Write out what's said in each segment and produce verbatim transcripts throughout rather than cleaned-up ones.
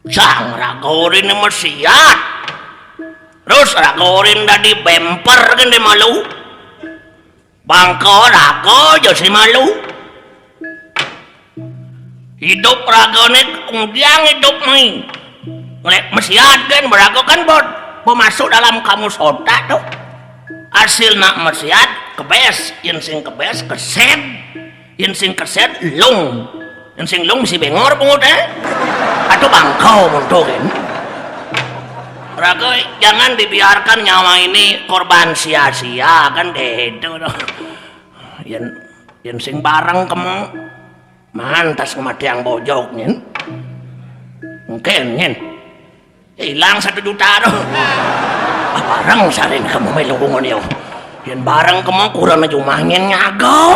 Sang raga rin mesiat. Terus raga rin dadi bemper kan di malu. Bangka raga aja si malu. Hidup ragane unggiang hidup mai. Lek mesiat kan beraga kan bot pemasuk dalam kamus otak tuh. Hasil nak mesiat kebes, yen sing kebes kesed, yen sing kesed lung, yen sing lung mesti bengor pungut eh. Atau bangkau muntukin. Raga, jangan dibiarkan nyawa ini korban sia-sia kan gitu tuh. Yen yen sing bareng kemu mantas kematian bojok nyen. Mungkin nyen. Hilang satu juta tuh. Ah, bareng sarin kamu melu bungon yo. Yen bareng kamu kurang na jumah nyen nyago.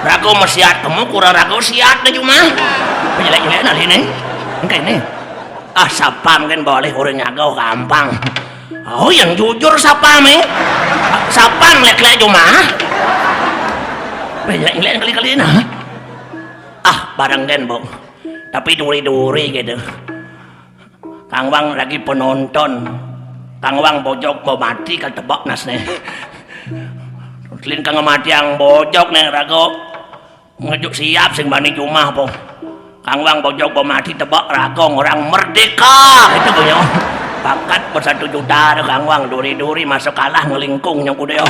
Rago mesiat kamu kurang rago siat na jumah. Penyelek-nyelek na sini. Engke ini. Ah, sapam kan boleh orang nyago gampang. Oh, yang jujur sapam eh. Sapam lek-lek jumah. Penyelek-nyelek kali-kali nah. Ah, bareng kan, Bu. Tapi duri-duri gitu. Kang Wang lagi penonton. Kang Wang bojok mau mati kan tebak nas nih. Lin kang mati yang bojok nih rago. Ngejuk siap sing bani jumah po. Kang Wang bojok mau mati tebak rago orang merdeka itu punya. Pakat bersatu juta ada Kang Wang duri-duri masuk kalah ngelingkung nyong kuda yo.